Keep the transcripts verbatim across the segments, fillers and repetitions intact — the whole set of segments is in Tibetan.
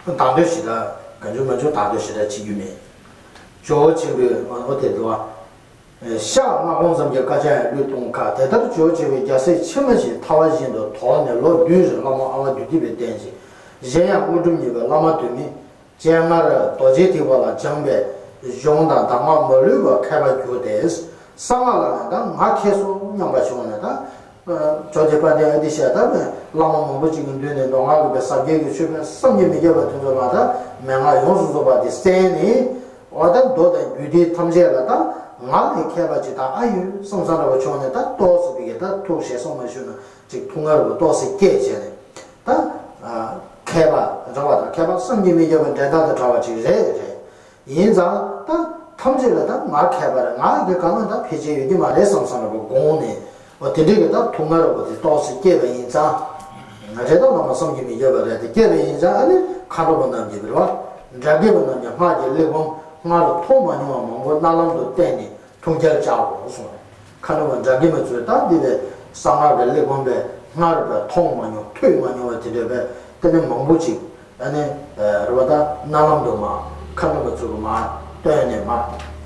དང་དོད་ཞེ་དྲག་གང་བྱུང་མང་བྱུང་དང་དོད་ཞེ་དྲག་བྱེད་རྒྱུ་མེད། ཇོ་བོ་ཆེན་པོས་འོ་དེ་འདུག་བ། ཤ་ལྔ་སྒོང་ཙམ་གྱི་དཀར་ཆ་ཡང་བླུད་གཏོང་ཁ། དེ་ལྟར་ཇོ་བོ་ཆེན་པོས་རྒྱལ་སྲས་ཕྱི་མ་ཞིག་ཐར་བ་བཞིན་དུ་དོགས་ནས་ལོ་བདུན་རིང་བླ་མ་ཨ་ལ་བདུད་སྡིག་པའི་རྟེན་བཞེངས། གཞན་ཡང་དངོས་གྲུབ་བརྙེས་པའི་བླ་མ་དུ་མས། སྤྱན་སྔར་རྡོ་རྗེ་ཐེག་པ་ལ་སྦྱངས་པས་གཞུང་དང་གདམས་ངག་མ་ལུས་པ་མཁས་པར་གྱུར་ཏེ། གསང་སྔགས་ལ་ནི་ད་ང་མཁས་སོ་སྙམ་པ་བྱུང་ནས་ད། ཇོ་བོ་རྗེ་དཔལ་ལྡན་ཨ་ཏི་ཤ་ད་བླ་མ་མང་པོ་ཅིག་གི་མདུན་ནས་མདོ་སྔགས་ཀྱི་པའི་ཟབ་རྒྱས་ཀྱི་ཆོས་པའི་བསམ་གྱིས་མི་ཁྱབ་པ་དེ་ཚོ་ལ་ད་མན་ངག་ཡོངས་སུ་རྫོགས་པ་དེ་གསན་ནས། འོ་ད་མདོ་དང་རྒྱུད་སྡེ་ཐམས་ཅད་ལ་ད་ང་ལས་མཁས་པ་ཅིག་ད་ཨ་ཡོད་བསམ་བསམ་འདྲ་བ་བྱུང་ནས་ད་ཏོག་ཙམ་པའི་གི་ད་ཐུགས་ཞེ་སོང་མ་ཞུ་ན་ཅིག་ཐུགས་མངའ་རུ་ཏོག་ཙམ་སྐྱེས་བྱས་ནས་ད། མཁས་པ་རེད་བ། ད་མཁས་པ་བསམ་གྱིས་མི་ཁྱབ་པ་འགྲན་ཟླ་དང་བྲལ་བ་ཅིག་རེད་རེད། ཡིན་ཙང་ད་ཐམས་ཅད་ལ་ད་ང་མཁས་པ་རེད། ང་གི་གང་ལ་ད་ཕལ་ཆེར་ཡོད་ཀྱི་མ་རེད་བསམ་བསམ་འདྲ་པོ་དགོངས་ནས། འོ་དེ་འདྲའི་གི་ད་ཐུགས་མངའ་རུ་པོ་དེ་ཏོག་ཙམ་སྐྱེས་པ་ཡིན་ཙང་། རེད་དོ། བླ་མ་བསམ་གྱིས་མི་ཁྱབ་པ་རེད་དེ་སྐྱེས་པ་ཡིན་ཙང་ཨ་ནི་མཁའ་འགྲོ་མ་རྣམས་ཀྱིས་རེད་བ། དགྲ་བགེགས་མ་རྣམས་ཀྱིས་སྔགས་ཀྱི་གླེགས་བམ་སྔར་མཐོང་མ་མྱོང་བ་མང་པོ་རྣ་ལམ་དུ་བསྟན་ནས། ཐུགས་རྒྱལ་བཅག་དགོས་གསུངས་ནས། མཁའ་འགྲོ་མ་དགྲ་བགེགས་མ་ཚོས་ད་འདི་ལས་གསང་སྔགས་ཀྱི་གླེགས་བམ་པའི་སྔར་བས་མཐོང་མ་མྱོང་ཐོས་མ་མྱོང་བའི་དེ་འདྲ་བའི་དེ་ནས་མང་པོ་ཅིག་ཨ་ནི་རེ་བ་ད་རྣ་ལམ་དུ་མ་མཁའ་འགྲོ་མ་ཚོས་མ་བཏོན་ནས་མ་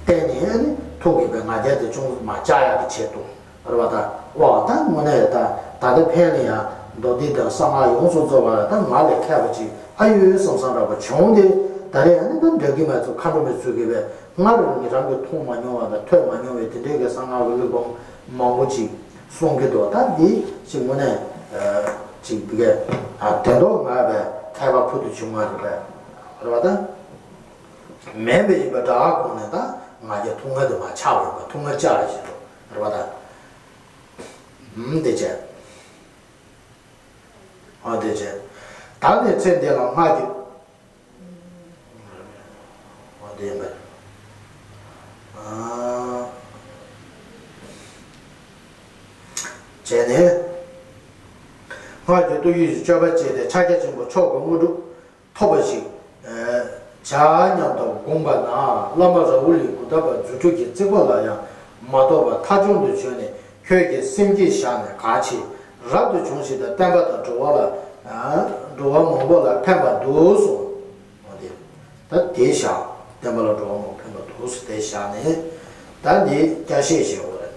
བསྟན་ནས་ཨ་ནི་ཐུགས་ཀྱི་པའི་ང་རྒྱལ་དེ་ཅུང་མ་བཅག་ཡག་གི་ཆེད་དུ་རེ་བ་ད་འོ་ད་དངོས་གནས་ད་ད་ལྟ་ཕན་ལ་ཡང་མདོ་སྡེ་དང་གསང་སྔགས་ཡོངས་སུ་རྫོགས་པ་ལ་ད་ང་ལས་མཁས་པ་ཅིག་ཨ་ཡོད་བསམ་བསམ་འདྲ་པོ་བྱུང་སྟེ་ད་རེས་ཨ་ནི་ད་དགྲ་བགེགས་མ་ཚོས་མཁའ་འགྲོ་མ་ཚོས་ཀྱི་པའི། སྔར་ཉིད་རང་གིས་མཐོང་མ་མྱོང་བ་དང་ཐོས་མ་མྱོང་བའི་དེ་འདྲའི་གི་གསང་སྔགས་ཀྱི་གླེགས་བམ་མང་པོ་ཅིག་གསུང་གི་འདུག་ད་འདི་ཅིག་དངོས་གནས་ཅིག་འདི་གས་དོན་ཐོག་ང་བས་མཁས་པ་ཕུལ་དུ་བྱུང་བ་རེད་པས། རེད་བ་ད། མེད་པའི་ཡིན་པ་འདྲ་དགོངས་ནས་ད་ང་རྒྱལ་ཐུགས་མངའ་དེ་མ་ཆགས་པ་ཡིན་པ་ཐུགས་མངའ་བཅག་རེ་བཞིན་དུ་རེད་བ་ད། འདི་བྱས། འོ་དེ་བྱས། ད་ནི་ཚེ་འདི་ལ་སྔགས་ཀྱི། འོ་དེ་ཡིན་པས། བྱས་ནས། སྔགས་ཀྱི་བཏུ་ཡུལ་གྱི་སྤྱོད་པ་བྱས་ཏེ་ཕྱག་རྒྱ་ཆེན་པོ་མཆོག་གི་དངོས་གྲུབ། ཐོབ་པ་ཞིག་བྱ་སྙམ་དུ་དགོངས་པ་ན། བླ་མ་རཱ་ཧུ་ལས་གུ་ཏ་པ་རྫུ་འཕྲུལ་གྱི་རྩིག་པ་ལ་ཡང་མ་གཏོགས་པ་མཐའ་སྐྱོང་དུ་བྱོན་ནས་ཁྱོད་ཀྱི་སེམས་བསྐྱེད་བཞག་ནས་ག་ཆེ་རབ་ཏུ་བྱུང་ཞིག་དང་བསྟན་པ་དང་འགྲོ་བ་ལ་འགྲོ་བ་མང་པོ་ལ་ཕན་པ་འདུག་གསུངས། འོ་དེ་ད་དེ་བཞག་བསྟན་པ་ལ་འགྲོ་བ་མང་པོ་ཕན་པ་འདུག་ཟེར་དེ་བཞག་ནས་ད་འདི་སྐྱ་ཤས་ཤིག་འོ་རེད།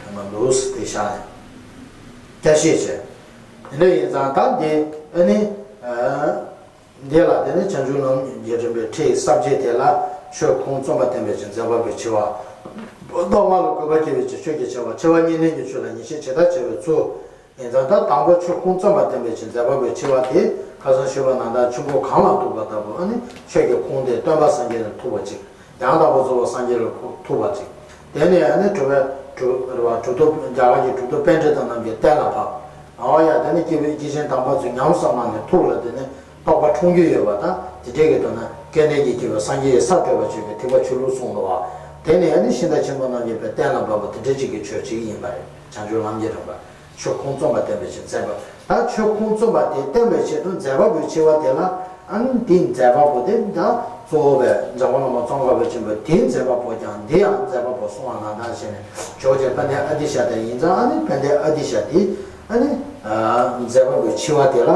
ཕན་པ་འདུག་ཟེར་དེ་བཞག་ནས་སྐྱ་ཤས་བྱས། དེ་འདྲ་ཡིན་ཙང་ད་འདི་ཨ་ནི། འདི་ལ་དེ་ནི་བྱང་ཆུབ་ལམ་གྱི་རིམ་པའི་ཁྲིད་གསར་བརྗེ་དེ་ལ་ཆོས་ཁུངས་རྩོམ་པ་བསྟན་པའི་ཆེད་མཛད་པ་པའི་ཆེ་བ། རྟོག་ངོ་ལ་གུས་པ་སྐྱེ་བའི་ཆེད་ཆོས་ཀྱི་ཆེ་བ། ཆེ་བ་བསྙེན་གནས་ཀྱི་ཆོས་ལ་ཉེས་བྱས་ཇི་ལྟར་བྱ་བའི་ཚུལ། ཡིན་ཙང་ད་དང་པོ་ཆོས་ཁུངས་རྩོམ་པ་བསྟན་པའི་ཆེད་མཛད་པ་པོའི་ཆེ་བ་དེ་ཁ་སང་ཞུས་པ་ནང་ལྟར་ཆུ་འགོ་གངས་ལ་ཐུག་པ་ལྟ་བུ་ཨ་ནི་ཆོས་ཀྱི་ཁུངས་དེ་སྟོན་པ་སངས་རྒྱས་ལ་ཐུག་པ་ཅིག་ཡང་དག་པར་རྫོགས་པ་སངས་རྒྱས་ལ་ཐུག་པ་ཅིག་དེ་ནས་ཨ་ནི་གྲུབ་པའི་གྲུབ་རེ་བ་གྲུབ་ཐོབ་རྒྱ་གར་གྱི་གྲུབ་ཐོབ་པཎྜི་ཏ་རྣམས་ཀྱིས་གཏན་ལ་ཕབ། ཨོ་ཡ་དེ་ནི་སྐྱེས་བུ་སྐྱེས་ཆེན་དམ་པ་ཚོས་ཉམས་སུ་བླངས་ནས་ཐུགས་ལ་དེ་ནི་རྟོགས་པ་འཁྲུངས་རྒྱུ་ཡོད་པ་དང་དེ་འདྲའི་གི་དོན་ན་སྐལ་ལྡན་གྱིས་སྐྱེས་པའི་སངས་རྒྱས་ཡི་ས་བགྲོད་པ་ཆོས་ཀྱི་ཐེག་པ་ཆོས་ལུགས་གསུངས་འདུག་བ། དེ་ནི་ཨ་ནི་ཤིང་རྟ་ཆེན་པོ་རྣམས་ཀྱིས་པའི་གཏན་ལ་ཕབ་པ་དེ་འདྲ་ཅིག་གི་ཆོས་ཅིག་ཡིན་པ་རེད། བྱང་ཆུབ་ལམ་གྱི་རིམ་པ། ཆོས་ཁུངས་རྩོམ་པ་བསྟན་པའི་ཆེད་མཛད་པ། ད་ཆོས་ཁུངས་རྩོམ་པ་དེ་བསྟན་པའི་ཆེད་དུ་མཛད་པ་པོའི་ཆེ་བ་དེ་ལ་ཨ་ནི་འདི་མཛད་པ་པོ་དེ་ད་གཙོ་བོ་བའི་འཇམ་མགོན་བླ་མ་ཙོང་ཁ་པ་ཆེན་པོས་དེའི་མཛད་པ་པོ་ཀྱང་འདི་ཡང་མཛད་པ་པོ་གསུང་བ་ནང་ལྟར་བྱས་ནས་ཇོ་བོ་རྗེ་དཔལ་ལྡན་ཨ་ཏི་ཤ་དེ་ཡིན་ཙང་ཨ་ནི་དཔལ་ལྡན་ཨ་ཏི་ཤ་དེ་ཨ་ནི་མཛད་པ་པོའི་ཆེ་བ་དེ་ལ།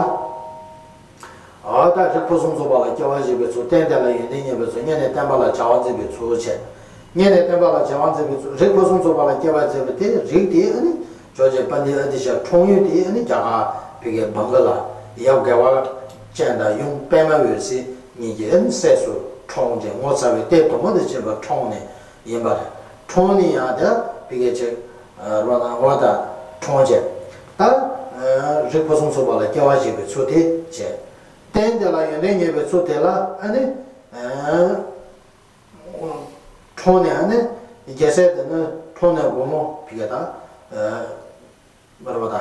ཨ་ད་རིགས་ཕུན་སུམ་ཚོགས་པ་ལ་སྐྱེ་བ་བཞེས་པའི་ཚུལ། རྟེན་དེ་ལ་ཡོན་ཏན་བརྙེས་པའི་ཚུལ། བསྙེན་གནས་བསྟན་པ་ལ་བྱ་བ་མཛད་པའི་ཚུལ་བྱས། བསྙེན་གནས་བསྟན་པ་ལ་བྱ་བ་མཛད་པའི་ཚུལ། རིགས་ཕུན་སུམ་ཚོགས་པ་ལ་སྐྱེ་བ་མཛད་པ་དེ་རིགས་དེ་ཨ་ནི་ཇོ་བོ་རྗེ་དཔལ་ལྡན་ཨ་ཏི་ཤ་འཁྲུངས་ཡུལ་དེ་ཨ་ནི་རྒྱ་གར་བོད་ཀྱི་བྷང་ག་ལ་ཡབ་རྒྱལ་བ་ཅན་དང་ཡུམ་པདྨ་འོད་ཟེར་གཉིས་ཀྱི་ཨ་ནི་སྲས་སུ་འཁྲུངས་ཏེ་ངོ་མཚར་བའི་ལྟས་དུ་མ་དང་བཅས་པ་འཁྲུངས་ནས་ཡིན་པ་རེད། འཁྲུངས་ནས་ཡང་དེ་བོད་ཀྱི་ཆེ་རོ་ན་ཝ་ད་འཁྲུངས་རྗེས་ད་རིགས་ཕུན་སུམ་ཚོགས་པ་ལ་སྐྱེ་བ་བཞེས་པའི་ཚུལ་དེ་བྱས། རྟེན་དེ་ལ་ཡོན་ཏན་བརྙེས་པའི་ཚུལ་དེ་ལ་ཨ་ནི་འཁྲུངས་ནས་ཨ་ནི་རྒྱལ་སྲས་དེ་ནི་འཁྲུངས་ནས་དགོང་མོ་བི་ག་ད་མར་བ་ད་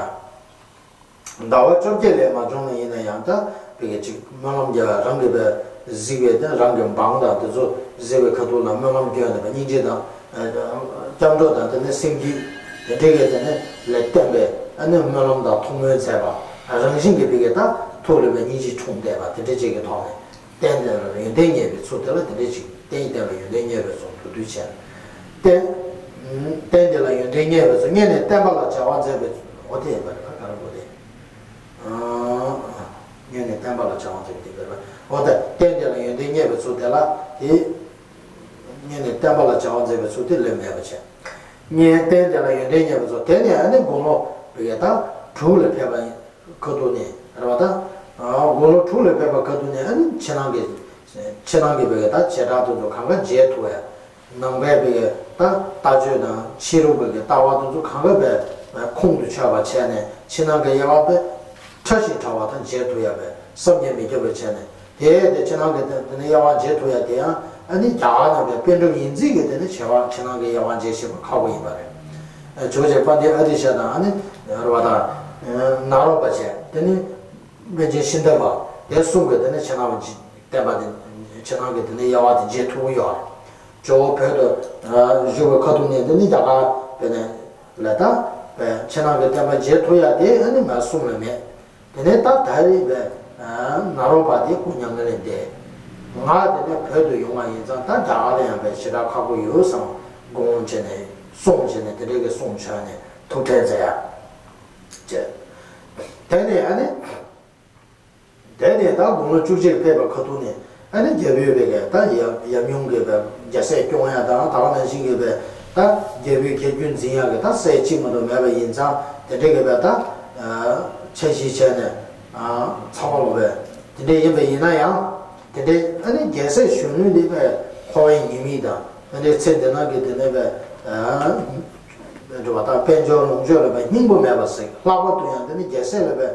ཟླ་བ་བཅོ་བརྒྱད་ལས་མ་བྱུང་ནས་ཡིན་ན་ཡང་ད་བི་ག་ཅིག་སྨོན་ལམ་རྒྱབ་རང་གི་བས་གཟིགས་པའི་དེ་རང་གི་འབངས་དང་དེ་ཚོ་གཟིགས་པའི་ཁ་ཐུག་ལ་སྨོན་ལམ་སྐྱོན་ནས་སྙིང་རྗེ་དང་། སྐྱབས་འགྲོ་དང་དེ་ནས་སེམས་རྒྱུད་དེ་འདྲའི་གི་དེ་ནས་ལས་བརྟེན་པའི་ཨ་ནི་སྨོན་ལམ་དང་ཐུགས་སྨོན་མཛད་པ་རང་བཞིན་གྱིས་བི་གའི་ད་ཐུགས་ལ་བའི་སྙིང་རྗེ་འཁྲུངས་བསྡད་པ་དེ་འདྲ་ཅིག་གི་ཐོག་ནས་རྟེན་དེ་ལ་ཡོན་ཏན་བརྙེས་པའི་ཚུལ་དེ་ལ་དེ་འདྲ་ཅིག་རྟེན་དེ་ལ་ཡོན་ཏན་བརྙེས་པའི་ཚུལ་དུ་དུས་ཆེན། རྟེན། རྟེན་དེ་ལ་ཡོན་ཏན་བརྙེས་པའི་ཚུལ། བསྙེན་གནས་བསྟན་པ་ལ་བྱ་བ་མཛད་པའི་ཚུལ། འོ་དེ་ཡིན་པ་རེད། ད་ག་རེ་འོ་དེ། བསྙེན་གནས་ བརྟེན་པ་ལ་བྱ་བ་མཛད་པའི་དེ་འབད་པ། འོ་ད་རྟེན་དེ་ལ་ཡོན་ཏན་བརྙེས་པའི་ཚུལ་དེ་ལ་དེ། བརྙེས་ནས་བརྟེན་པ་ལ་བྱ་བ་མཛད་པའི་ཚུལ་དེ་ལས་མེད་པ་བྱས། བརྙེས་རྟེན་དེ་ལ་ཡོན་ཏན་བརྙེས་པའི་ཚུལ་དེ་ནས་ཨ་ནི་དགུང་ལོ་བི་གེ་ད་དྲུག་ལ་ཕེབས་པ་ཡིན། ཁ་ཐུག་ནས་རེད་བ་ད། དགུང་ལོ་དྲུག་ལ་ཕེབས་པ་ཁ་ཐུག་ནས་ཨ་ནི་ཕྱི་ནང་གི། ཕྱི་ནང་གི་བི་གེ་ད་བྱེ་བྲག་ཏུ་དུ་གང་ག་འབྱེད་ཐུབ་ཡ། ནང་པའི་བི་གེ་ད་ལྟ་སྤྱོད་དང་ཕྱི་རོལ་བི་གེ་ལྟ་བ་དུ་དུ་གང་ག་བའི་ཁོང་དུ་ཆུད་པ་བྱས་ནས་ཕྱི་ནང་གི་དབྱེ་བ་དཔེ་ཕྲ་ཞིང་ཕྲ་བ་དང་འབྱེད་ཐུབ་ཡ་བའི་བསམ་གྱིས་མི་ཁྱབ་པ་བྱས་ནས། དེ་དེ་ཕྱི་ནང་གི་དེ་དེ་ནས་དབྱེ་བ་འབྱེད་ཐུབ་ཡ་དེ་ཡང་ཨ་ནི་རྒྱ་གར་ནང་པའི་པཎ་གྲུབ་ཡིན་ཙིག་གིས་དེ་ནི་བྱེ་བ་ཕྱི་ནང་གི་དབྱེ་བ་འབྱེད་ཤེས་པ་ཁག་པོ་ཡིན་པ་རེད། ཇོ་བོ་རྗེ་དཔལ་ལྡན་ཨ་ཏི་ཤ་དང་ཨ་ནི་རེད་བ་དང་། ནཱ་རོ་པ་བྱས་དེ་ནི་པཎ་ཆེན་ཤཱནྟ་པ་དེ་གསུམ་གྱིས་དེ་ནི་ཕྱི་ནང་བ་བསྟན་པ་དེ་ཕྱི་ནང་གི་དེ་ནི་དབྱེ་བ་དེ་འབྱེད་ཐུབ་ཀྱི་ཡོད་རེད། ཇོ་བོ་བོད་དུ་བཞུགས་པའི་ཁ་ཐུག་ནས་དེ་ནི་རྒྱ་གར་བོད་ནས་ལས་ད་བའི་ཕྱི་ནང་གི་བསྟན་པ་འབྱེད་ཐུབ་ཡ་དེ་ཨ་ནི་མ་གསུམ་ལ་མེད། དེ་ནས་ད་ད་རེས་པའི་ནཱ་རོ་པ་དེ་སྐུ་མྱ་ངན་ལས་འདས། ང་དེ་ནས་བོད་དུ་ཡོང་བ་ཡིན་ཙང་ད་རྒྱ་གར་ལ་ཡང་པའི་ཞེ་དྲག་ཁག་པོ་ཡོད་བསམ་དགོངས་བྱས་ནས་གསུངས་བྱས་ནས་དེ་འདྲའི་གི་གསུང་བྱས་ནས་ཐུགས་ཁྲལ་མཛད་ཡ་བྱས། དེ་ནས་ཨ་ནི། དེ་ནས་ད་དགུང་ལོ་བཅུ་གཅིག་ཕེབས་པ་ཁ་ཐུག་ནས་ཨ་ནི་རྒྱལ་པོའི་བི་གེ་ད་ཡབ་ཡབ་ཡུམ་གྱི་བའི་རྒྱལ་སྲས་སྐྱོང་ཡ་དང་ད་ག་ནང་བཞིན་གྱི་བའི་ད་རྒྱལ་པོའི་གྱ་གྱུ་འཛིན་ཡ་གི་ད་སྲས་གཅིག་མ་གཏོགས་མེད་པ་ཡིན་ཙང་དེ་འདྲ་གི་བའི་ད་འཆར་གཞི་བྱས་ནས་ཚང་མ་ལོག་པའི་དེ་འདྲ་ཡིན་པ་ཡིན་ན་ཡང་དེ་འདྲའི་ཨ་ནི་རྒྱལ་སྲས་གཞོན་ནུ་འདི་བའི་འཁོར་བའི་ཉེས་དམིགས་དང་ཨ་ནི་ཚེ་འདི་ནང་གི་དེ་ནས་བའི་འགྲོ་བ་དང་དཔལ་འབྱོར་ལོངས་སྤྱོད་ལ་བའི་སྙིང་པོ་མེད་པ་ཟེར། ལྷག་པར་དུ་ཡང་དེ་ནི་རྒྱལ་སྲས་ལ་བའི་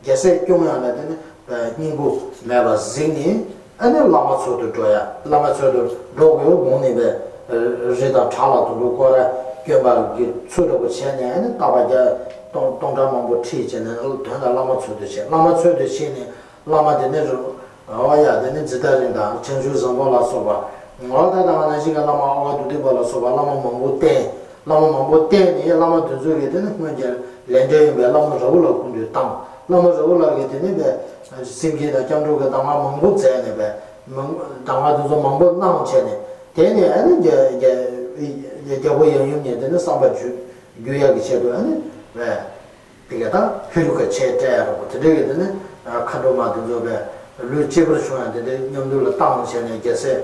རྒྱལ་སྲས་སྐྱོང་ཡག་ལ་དེ་ནི་སྙིང་པོ་མེད་པ་གཟིགས་ནས་ཨ་ནི་བླ་མ་འཚོལ་དུ་འགྲོ་ཡ། བླ་མ་འཚོལ་དུ་འགྲོ་དགོས་དགོངས་ནས་པའི་རི་དང་བྲག་ལ་དུ་འགྲོ་སྐོར་ར་སྐྱོན་པ་གི་ཚུལ་འདྲ་པོ་བྱས་ནས་ཨ་ནི་རྟ་པ་བརྒྱ་སྟོང་སྟོང་ཕྲག་མང་པོ་ཁྲིད་བྱས་ནས་དོན་དག་བླ་མ་འཚོལ་དུ་བྱས། བླ་མ་འཚོལ་དུ་ཕྱིན་ནས་བླ་མ་དེ་ནི་རུ། ཨོ་ཡ་དེ་ནི་ཛི་ཏ་རིན་དང་བྱང་ཆུབ་བཟང་པོ་ལ་སོགས་པ། ངོ་ད་ད་ག་ནང་བཞིན་གྱི་བླ་མ་ཨ་ཝ་དྷ་དྷི་པ་ལ་སོགས་པ་བླ་མ་མང་པོ་བསྟེན། བླ་མ་མང་པོ་བསྟེན་ནས་བླ་མ་དེ་ཚོ་གིས་དེ་ནི་སྔོན་གྱི་ལས་འབྲས་ཡིན་པའི་བླ་མ་རཱ་ཧུ་ལ་སྐུ་མདུན་བཏང་། བླ་མ་རཱ་ཧུ་ལ་གིས་དེ་ནི་པའི་སེམས་བསྐྱེད་དང་སྐྱབས་འགྲོ་གི་གདམས་ངག་མང་པོ་མཛད་ནས་པའི་མང་གདམས་ངག་དེ་ཚོ་མང་པོ་གནང་བྱས་ནས་དེ་ནས་ཨ་ནི་རྒྱ་རྒྱ་རྒྱལ་པོ་ཡབ་ཡུམ་ནས་དེ་ནི་བསམ་པ་བརྗོད་བརྗོད་ཡག་གི་ཆེད་དུ་ཨ་ནི་པའི། དེ་ག་ད་ཧེ་རུ་ཀ་ཆེ་སྤྲད་རོགས་དེ་འདྲ་གི་དེ་ནི་མཁའ་འགྲོ་མ་དེ་ཚོ་བས་ལུས་གཅེས་པར་བྱུང་ཡང་དེ་འདྲའི་མཉམ་དུ་ལ་བཏང་བྱས་ནས་རྒྱལ་སྲས་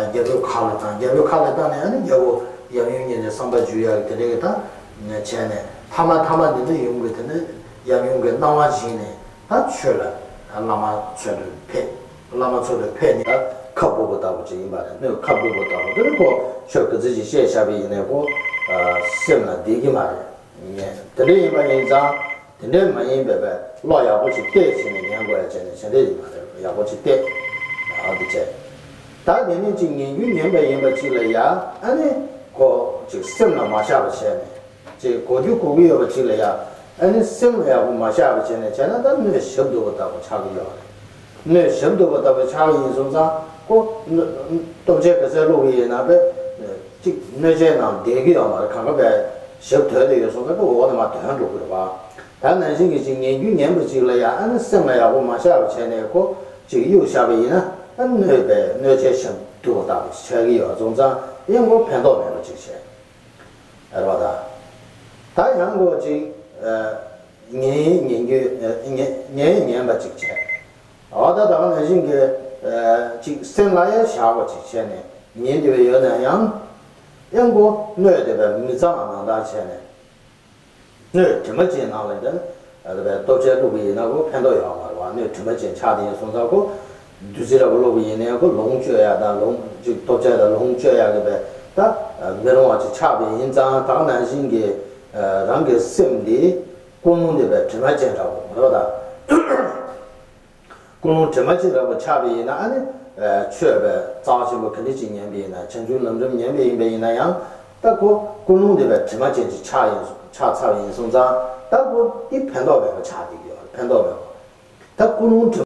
རྒྱལ་པོའི་ཁ་ལ་བཏང་། རྒྱལ་པོའི་ཁ་ལ་བཏང་ནས་ཨ་ནི་རྒྱལ་པོ་ཡབ་ཡུམ་ཉིད་ནས་བསམ་པ་འཇུ་ཡག་དེ་འདྲ་གི་ད་བྱས་ནས་ཐ་མ་ཐ་མ་དེ་ནི་ཡུམ་གི་དེ་ནི་ཡབ་ཡུམ་གི་གནང་བ་བཞེས་ནས་ད་ཆོས་ལ་བླ་མ་འཚོལ་དུ་ཕེབས། བླ་མ་འཚོལ་དུ་ཕེབས་ནས་ད་ཁ་སྦུབ་པོ་ལྟ་བུ་ཅིག་ཡིན་པ་རེད། སྣོད་ཁ་སྦུབ་པོ་ལྟ་བུ་དེ་ནི་ཁོ་ཆོས་ག་ཚོད་ཅིག་བཤད་བཞག་པ་ཡིན་ནའི་ཁོ་སེམས་ལ་བསྡད་ཀྱི་མ་རེད། ཉན། དེ་འདྲ་ཡིན་པ་ཡིན་ཙང་དེ་འདྲ་མ་ཡིན་པའི་བློ་ཡག་པོ་ཞིག་གཏད་བྱས་ནས་ཉན་དགོས་ཡ་བྱས་ནས་བྱས་འདྲ་ཡིན་པ་རེད། ཡག་པོ་ཞིག་གཏད། ཨ་དེ་བྱས། ད་དེ་ནས་ཅིག་ཉན་རྒྱུ་ཉན་པ་ཡིན་པ་ཅིག་ལ་ཡ་ཨ་ནི་ཁོ་ཅིག་སེམས་ལ་མ་བཞག་པ་བྱས་ནས་ཅིག་གོ་རྒྱུ་གོ་གི་ཡོད་པ་ཅིག་ལ་ཡ་ཨ་ནི་སེམས་ལ་ཡག་པོ་མ་བཞག་པ་བྱས་ནས་བྱས་ན་ད་སྣོད་ཞིབ་ཏུ་བ་ལྟ་བུ་ཆགས་ཀྱི་ཡོད་རེད། སྣོད་ཞིབ་ཏུ་བ་ལྟ་བུ་ཆགས་ཀྱི་ཡིན་སོང་ཙང་ཁོ་སྟོབས་ཆེན་ག་ཚད་བླུགས་པ་ཡིན་ན་བས། གཅིག་སྣོད་ཆེན་ནང་བསྡད་ཀྱི་ཡོད་མ་རེད། གང་ག་བས་ཞིབ་དོད་དེ་ཡོད་སོང་ཙང་ཁོ་འོག་ནས་མར་དོན་འགྲོ་གི་རེད་བ། ད་ནང་བཞིན་གྱི་ཅིག་ཉན་རྒྱུ་ཉན་པ་ཅིག་ལ་ཡང་ཨ་ནི་སེམས་ལ་ཡག་པོ་མ་བཞག་པ་བྱས་ནས་ཁོ་ཅིག་གཡུག་བཞག་པ་ཡིན་ན་ཨ་ནི་སྣོད་པའི་སྣོད་ཆེན་ཞིབ་ཏུ་བ་ལྟ་བུ་ཆགས་ཀྱི་ཡོད་སོང་ཙང་ཡང་ཁོ་ཕན་ཐོགས་མེད་པ་ཅིག་བྱས། རེད་བ་ད། ད་ཡང་ཁོ་ཅིག་ཉན་ཉན་རྒྱུ་ཉན་ཉན་པ་ཅིག་བྱས། འོ་ད་ད་ག་ནང་བཞིན་གྱི་ཅིག་སེམས་ལ་ཡང་བཞག་པ་ཅིག་བྱས་ནས་ཉན་དེ་བས་ཡོད་ན་ཡང་། ཡང་ཁོ་སྣོད་དེ་བས་མི་གཙང་བ་ནང་ལྟར་བྱས་ནས། སྣོད་དྲི་མ་ཅན་ནང་ལ་ཡང་། ཨ་ལ་བའི་ལྟོ་ཆས་བླུགས་པ་ཡིན་ན་ཁོ་ཕན་ཐོགས་ཡོད་མ་རེད་བ། སྣོད་དྲི་མ་ཅན་ཆགས་དེ་ཡིན་སོང་ཙང་ཁོ། བདུད་རྩི་འདྲ་པོ་བླུགས་པ་ཡིན་ན་ཁོ་ལོངས་སྤྱོད་ཡ་དང་ལོངས་ཅིག་ལྟོ་ཆས་དང་ལོངས་སྤྱོད་ཡ་གི་བས་ད། མི་རུང་བ་ཅིག་ཆགས་པ་ཡིན་ཙང་ད་ག་ནང་བཞིན་གྱི། རང་གི་སེམས་འདི། ཀུན་སློང་འདི་བས་དྲི་མ་ཅན་འདྲ་པོ་མ་རེད་བ་ད། ཀུན་སློང་དྲི་མ་ཅན་འདྲ་པོ་ཆགས་པ་ཡིན་ན་ཨ་ནི། ཆོས་པའི་རྩ་བ་ཆེན་པོ་ག་འདྲ་ཅིག་ཉན་པ་ཡིན་ན་བྱང་ཆུབ་ལམ་རིམ་ཉན་པ་ཡིན་པ་ཡིན་ན་ཡང་། ད་ཁོ་ཀུན་སློང་འདི་བས་དྲི་མ་ཅན་ཅིག་ཆགས་ཡིན་ཆགས་ཚར་བ་ཡིན་སོང་ཙང་ད་ཁོ་འདི་ཕན་ཐོགས་མེད་པ་ཆགས་བསྡད་ཀྱི་ཡོད་རེད། ཕན་ཐོགས་མེད་པ། ད་ཀུན་སློང་དྲི་